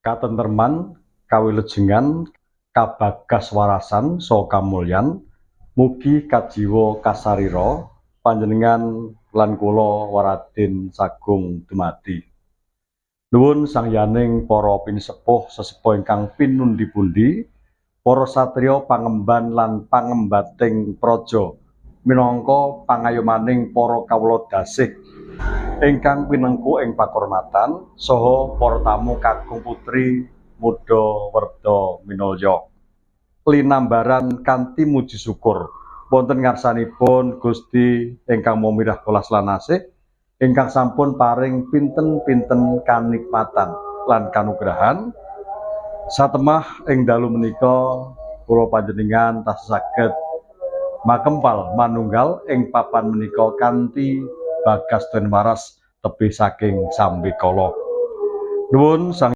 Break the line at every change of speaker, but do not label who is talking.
Katentreman, kawilujengan, kabagas warasan saha kamulyan mugi kajiwa kasarira panjenengan lan kula waradin sagung dumadi. Nuwun sangyaning para pinisepuh sesepuh ingkang pinundi-pundi, para satriya pangemban lan pangembating praja minangka pangayomaning para kawula dasih ingkang pinengku ing pakurmatan saha para tamu kakung putri muda werda minulya. Linambaran kanthi muji syukur wonten ngarsanipun Gusti ingkang Maha Mirah welas lan asih ingkang sampun paring pinten-pinten kanikmatan lan kanugrahan. Satemah ing dalu menika kula panjenengan tasih saged makempal manunggal ing papan menika kanthi bagas den waras tebih saking sambekala. Nuwun sang